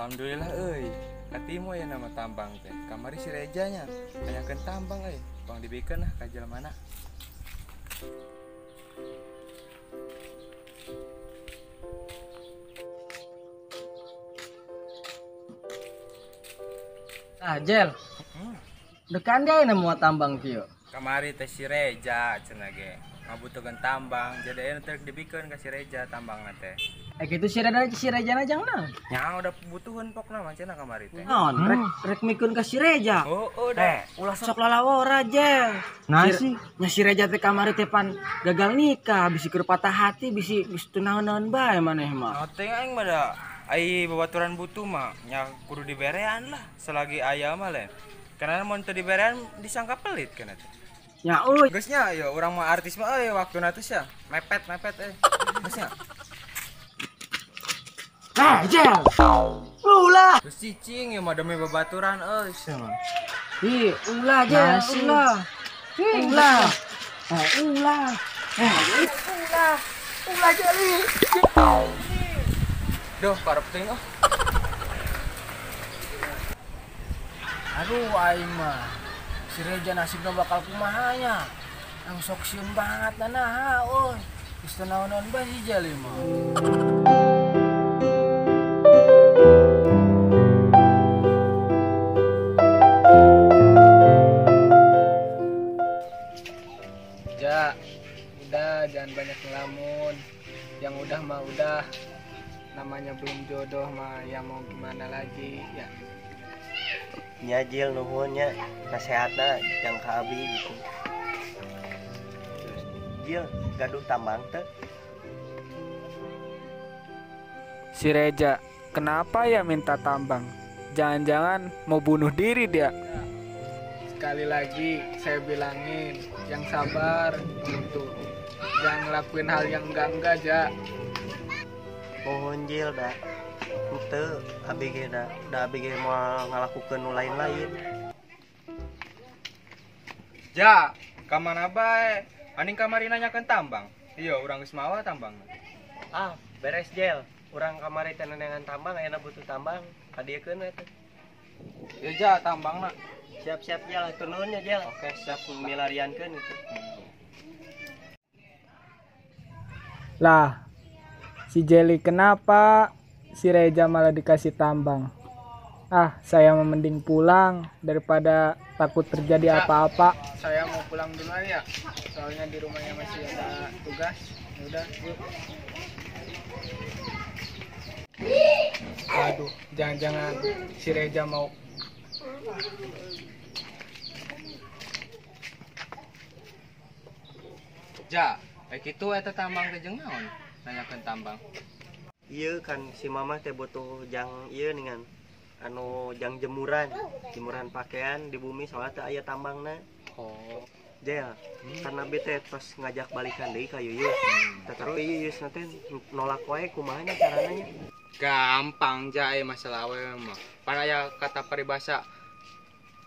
Alhamdulillah euy. Katimu aya nama tambang teh. Kamari si Reja nya nanyakeun tambang euy. Bang dibikeun lah ka jelema mana. Ah, Jel. Dekan dia ini mau tambang kieu. Kamari teh si Reja cenah ge. Ngabutuhkeun tambang, jadi aya teh dibikeun ka si Reja tambangna teh. Gitu si Reja si Reja na jang naon? Nya udah butuheun pokna mah cenah kamari teh. Naon? Rek mikeun ka si Reja. Oh, udah. Ulah sok lalawora, Jel. Nah sih, nya si Reja teh kamari teh pan gagal nikah, bisi keur patah hati, bisi geus teu naon-naon bae maneh mah. Nah, teh aing mah da ai babaturan butuh mah nya kudu diberean lah selagi aya mah le. Karena mun teu diberean disangka pelit kana teh. Nya euy. Geus nya ieu urang mah artis mah euy waktuna teh sia. Mepet-mepet euy. Geus nya. Eh, Jel. Ulah. Geus cicing ieu mah demi babaturan euy sia mah. Ih, ulah Jel, ulah. Ulah. Ulah. Ulah. Ulah Jel. Duh, karep teuing ah. Aduh, aing mah. Si Reja nasibna bakal kumaha nya. Ang sok sieun banget nah euy. Geus teu naon-naon bae si Jel ieu mah. Ja, udah jangan banyak ngelamun. Yang udah mah udah. Namanya belum jodoh mah ya mau gimana lagi ya. Nya Jil nuhun nya nasehatna jang ka abi gitu. Terus Jil gaduh tambang teu? Si Reja, kenapa ya minta tambang? Jangan-jangan mau bunuh diri dia. Sekali lagi saya bilangin, yang sabar gitu. Jangan ngelakuin hal yang enggak-enggak, Ja. Mohon Jil da. Henteu abi ge da, da abi ge moal ngalakukeun nu lain-lain. Ja, ka mana bae? Aning kamari nanyakeun tambang. Iya, urang geus mawa tambang. Ah, beres Jel. Urang kamari teh neneangan tambang, ayeuna butuh tambang. Kadiekeun we teh. Ya Ja, tambangna. Siap-siap Jel, hatur nuhun nya Jel. Oke, siap milariankeun gitu. Lah, si Jelly kenapa si Reja malah dikasih tambang? Ah, saya mending pulang daripada takut terjadi apa-apa. Saya mau pulang duluan ya, soalnya di rumahnya masih ada tugas. Udah, yuk. Aduh, jangan-jangan si Reja mau. Ja, kitu eta tambang teh jeung naon? Nanyakeun tambang. Iya kan si mama teh butuh jang ieu ningan anu jang jemuran, jemuran pakaian di bumi soalnya teh aya tambangna. Oh. Jel, karena abi teh tos ngajak balikan deui ka Yuyus. Tetapi Yuyus na teh nolak wae kumaha nya carana nya. Gampang ja euy masalah awewe mah. Pan aya kata paribasa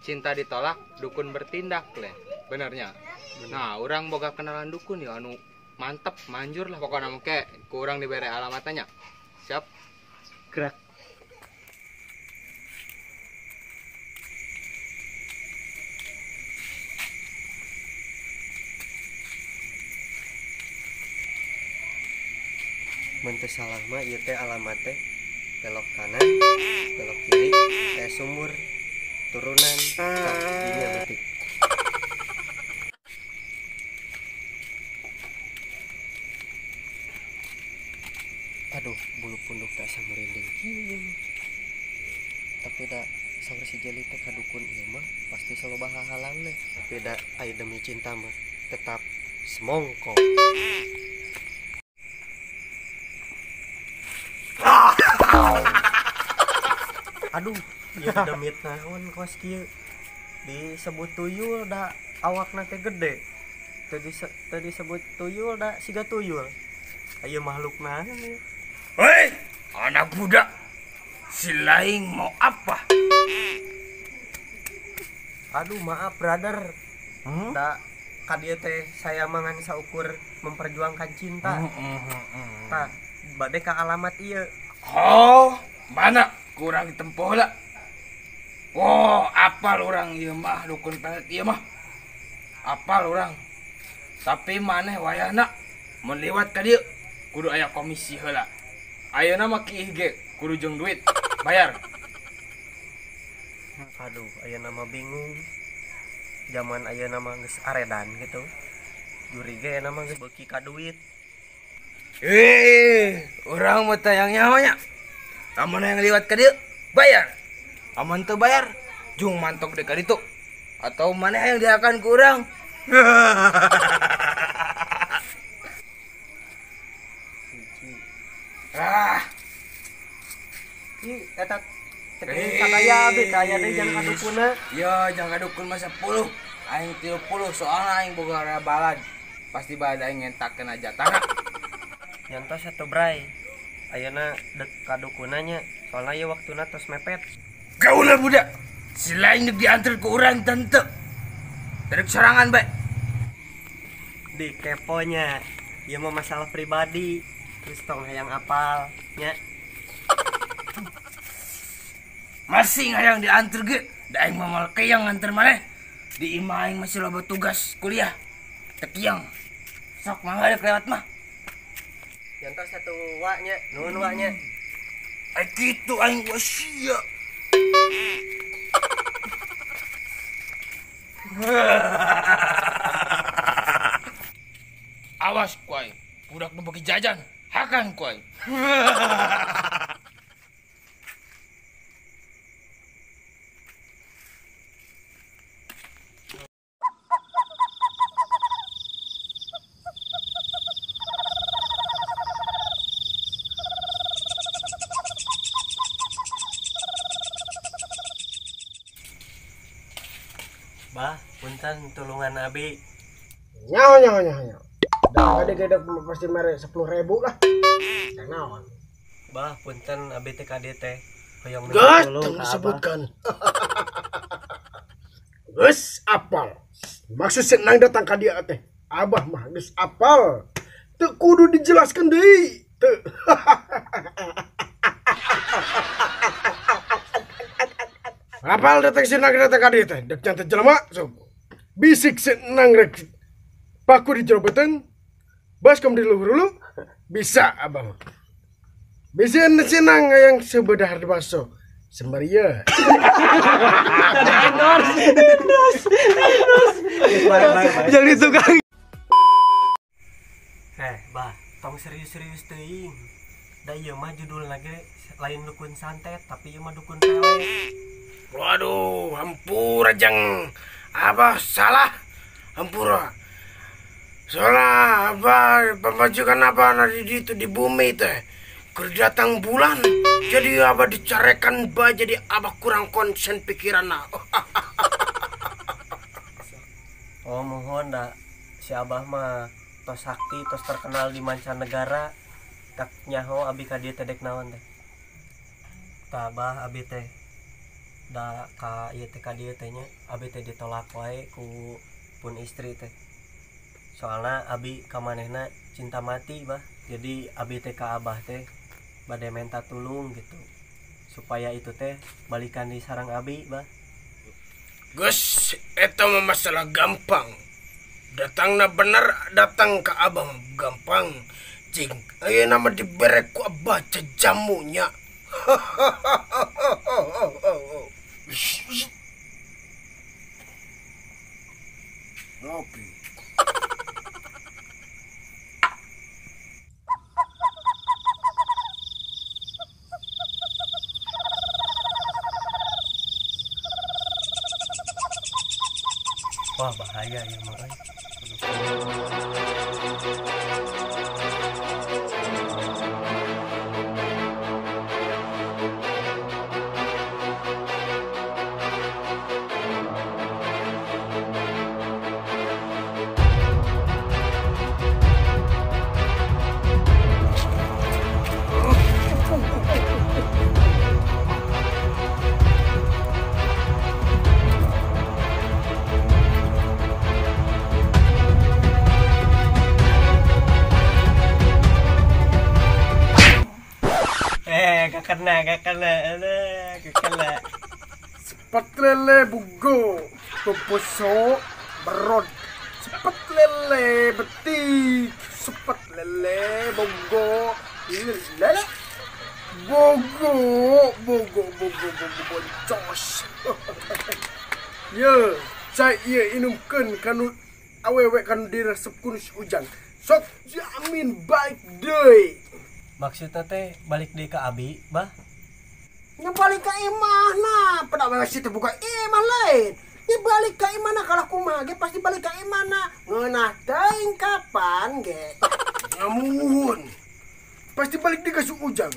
cinta ditolak, dukun bertindak le. Benernya. Nah, urang boga kenalan dukun ya anu mantep, manjur lah pokoknya mah ke kurang dibere alamatnya. Siap. Gerak. Mun teu salah mah ieu teh alamat teh belok kanan, belok kiri, teh sumur, turunan, tah dinya berarti. Aduh, bulu punduk teh asa merinding kieu mah. Tapi da saur si Jeli teh ka dukun ieu mah pasti saloba hahalangna. Tapi da ai demi cinta mah tetap semongko. Aduh, ieu demit naon kos kieu. Disebut tuyul da awakna teh gede. Teu disebut tuyul da siga tuyul. Ayo makhluk naon ieu? Hei, anak muda, si Laing mau apa? Aduh, maaf brother. Da ka dieu teh saya mangan saukur memperjuangkan cinta. Tah, bade ka alamat ieu. Oh, mana? Kurang tempoh lah. Oh, apal orang ieu mah dukun pelet ieu mah. Apal orang. Tapi maneh wayahna mun liwat ka dieu kudu aya komisi heula. Ayeuna mah kiih ge kudu jeung duit. Bayar. Aduh, ayeuna mah bingung. Zaman ayeuna mah geus aredan gitu. Juri ge ayeuna mah geus beuki ka duit. Urang mah tayang nyaho nya. Lamun hayang liwat ka dieu bayar. Amun teu bayar jung mantok deuk ka ditu. Atau maneh hayang dihakan ku urang. Ah. Ih, eta teh sakaya abi kaya deui jang kadukuna. Yo, jang kadukun mah 10. Aing 30 soalna aing boga balad. Pasti balad aing ngentakeun aja tanah. Nyantos satu bray. Ayeuna dek kadukuna nya, soalna ieu waktuna tos mepet. Gaula budak. Selain dek diantar ku urang tante. Dari sorangan bae. Di keponya, ieu mah masalah pribadi. Terus tong hayang apal nya. Masih hayang diantar ge, da aing mah moal keyang nganter maneh. Di imah aing masih loba tugas kuliah. Teu keyang. Sok mangga dek lewat mah. Nyantos satu wa nya, nuhun wa nya. Ai kitu aing wasia. Awas ku aing, budak nu beuki jajan, hakan ku aing. Bah, punten tulungan abi. Nyaho nyaho nyaho nyaho. Dah gede gede pasti mere 10.000 lah. Naon? Bah, punten abi teh ka dieu teh. Hoyong minta tulung ka abah. Disebutkan. Geus apal. Maksud senang datang ka dieu teh. Abah mah geus apal. Teu kudu dijelaskeun deui. Teu. Apal datang senang datang ka dieu teh. Dek jantan jelema sok. Bisik senang rek paku di jero beuteung. Baskom di luhur hulu bisa abah mah. Bisa senang yang sebedahar di baso. Sembaria. Endorse, endorse, endorse. Jadi tukang. Bah, tong serius-serius teuing. Da ieu mah judulna ge lain dukun santet, tapi ieu mah dukun pelet. Waduh, hampura jang. Abah salah. Hampura. Soalnya abah pemajikan abah di itu di bumi teh. Keur datang bulan, jadi abah dicarekan bah, jadi abah kurang konsen pikiranna. Oh, mohon dah si abah mah tos sakti, tos terkenal di mancanegara. Tak nyaho abi ka dieu teh dek naon teh. Tah abah abi teh da ka ieu teh ka dieu teh nya, abi teh ditolak wae ku pun istri teh. Soalna abi ka manehna cinta mati bah. Jadi abi teh ka abah teh bade menta tulung gitu supaya itu teh balikan di sarang abi bah. Geus eta mah masalah gampang. Datangna bener datang ke abah gampang. Cing ayeuna mah dibere ku abah jamunya. Ngopi. Wah, bahaya ya mah. Gak kena, gak kena. Aduh, gak kena. Sepet lele bugo, poposo berod. Sepet lele betik, sepet lele bogo, lele bogo, bogo, bogo, bogo, boncos. Ye, cai ieu inumkeun kanu awewe kanu diresep ku si Ujang. Sok jamin baik deui. Maksudnya teh balik deui ka abi, bah? Nya balik ka imahna, pada awewe situ buka imah lain. Nya balik ka imahna kalau kumaha ge pasti balik ka imahna. Ngeunah teuing kapan ge. Ngamuhun. Pasti balik deui ka si Ujang.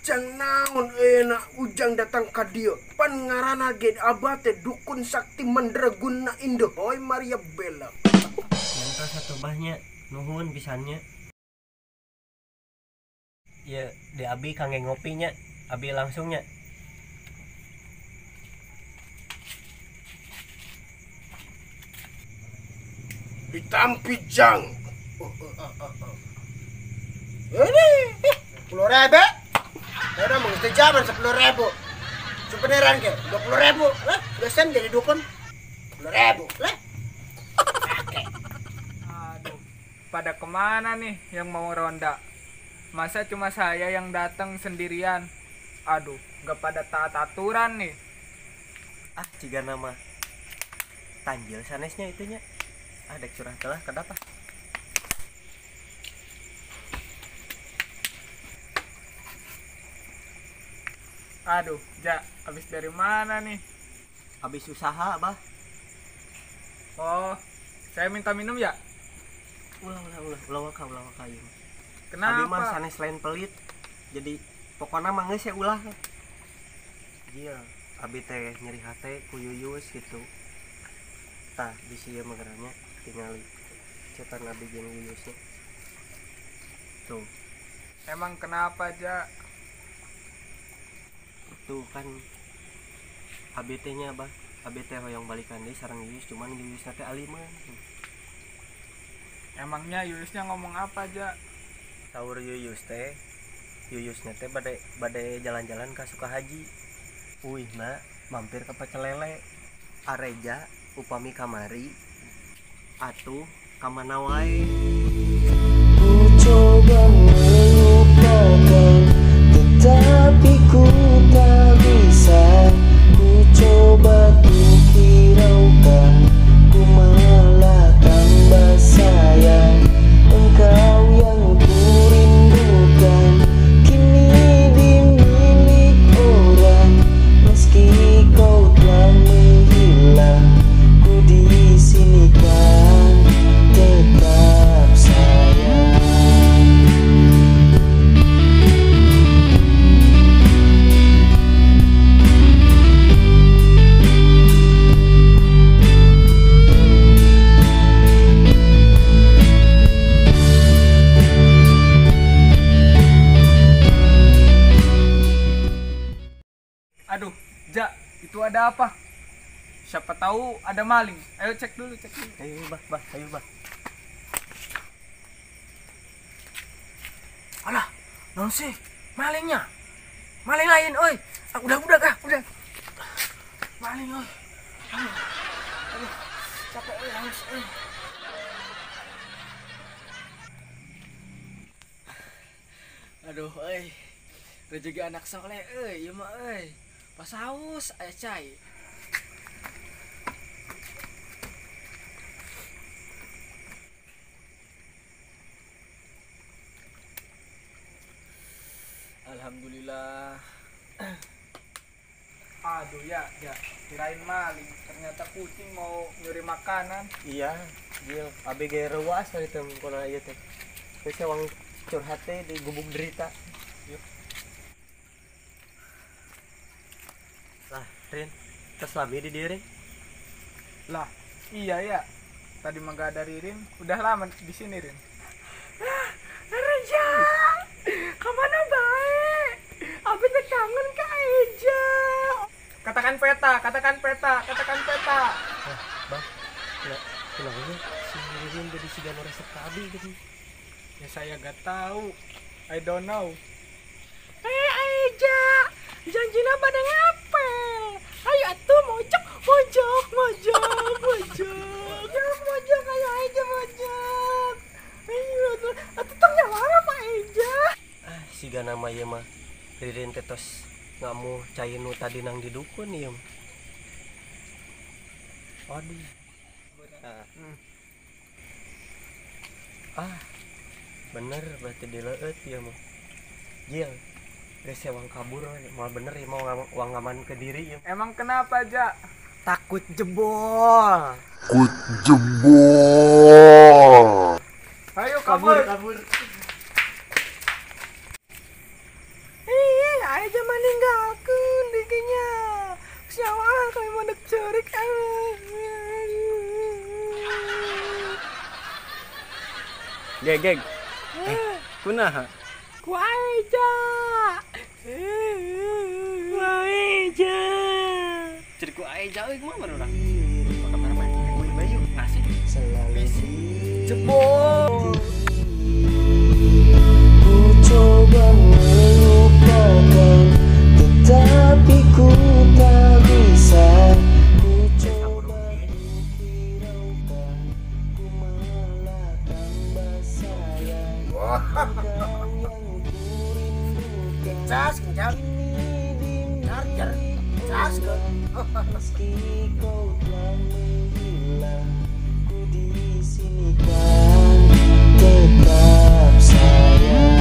Jang naon enak Ujang datang ka dieu. Pan ngaranna ge abah teh dukun sakti mandraguna indohoy Maria Bella. Yang satu bahnya nuhun pisannya. Ya, di abi kangge ngopinya, abi langsungnya. Ditampi jang. Ini 10.000. Udah mau jaman 10.000. Sebeneran ke 20.000. Lah, dosen jadi dukun 10.000. Lah. Oke. Aduh, pada kemana nih yang mau ronda? Masa cuma saya yang datang sendirian? Aduh, gak pada taat aturan nih. Ah, ciga nama tanjil sanesnya itunya. Ah, dek curah telah kenapa? Aduh, Ja, habis dari mana nih? Habis usaha, Bah. Oh, saya minta minum ya? Ulah, ulah, ulah, ulah waka, ulah waka ieu. Kenapa? Abi mah sanes lain pelit. Jadi pokoknya mah geus ya ulah. Iya, abi teh nyeri hate ku Yuyus gitu. Tah, bisi ieu mah geranya tingali cetan abi jeung Yuyusnya. Tuh. Emang kenapa, Ja? Tuh kan abi teh nya, Bah. Abi teh hoyong balikan deui sareng Yuyus, cuman Yuyusna teh aliman. Emangnya Yuyusnya ngomong apa, Ja? Saur Yuyus teh, Yuyusnya teh bade jalan-jalan ka Sukahaji. Uihna mampir ke pecel lele. Areja upami kamari atuh kamana wae. Ku coba melupakan, tetapi ku tak bisa. Ku coba tuh hiraukan, ku malah tambah sayang. Engkau yang ku rindukan, kini dimilik orang. Meski kau telah menghilang, ku di sini kan tetap sayang. Aduh, Ja, itu ada apa? Siapa tahu ada maling. Ayo cek dulu, cek dulu. Ayo, Bah, Bah, ayo, Bah. Alah, non sih, malingnya. Maling lain, oi. Ah, udah, ah, udah. Maling, oi. Aduh, aduh, capek, oi, haus, oi. Aduh, oi. Rezeki anak soleh, oi, ieu mah, oi. Pas haus, aya cai. Alhamdulillah. Aduh ya, ya, kirain maling, ternyata kucing mau nyuri makanan. Iya, Jil, abi ge reuas tadi teh kuna ieu teh. Geus wang curhat teh di gubuk derita. Yuk. Lah, Rin, tes lami di dieu, Rin. Lah, iya ya. Tadi mah gak ada Ririn, udah lama di sini, Rin. Reja, kemana bae? Abi teh kangen ka Eja. Katakan peta, katakan peta, katakan peta. Ah, Bang, kenapa sih si Ririn jadi siga nu resep ka abi gitu? Ya saya gak tahu. I don't know. Eja, Janjina pada ngapel. Ayo atuh mojok, mojok, mojok, mojok. Mojok, ayo aja mojok. Ayo atuh, atuh tong nyawa Pak Eja. Ah, siga nama ieu mah Ririn teh tos ngamu cai nu tadi nang di dukun ieu. Aduh. Ah, bener berarti dileueut ieu mah. Jil, geus wang kabur moal bener ieu mau wang ngaman ke diri ieu. Emang kenapa, Ja? Takut jebol. Takut jebol. Ayo kabur. Kabur. Ih, aja meninggalkeun dikinya. Siapa kami mau dek cerik. Geg, geg. Kunaha? Ku aja. Ku aja. Cerik ku aja euy kumaha baru urang. Bayu ngasih. Jebol. Ku coba melupakan, tetapi ku tak bisa. Ku coba menghiraukan, ku malah tambah sayang. Kau yang ku rindukan, Cas, kencang. kini Charger. Cas, ke. Meski kau telah menghilang, ku di sini kan tetap sayang.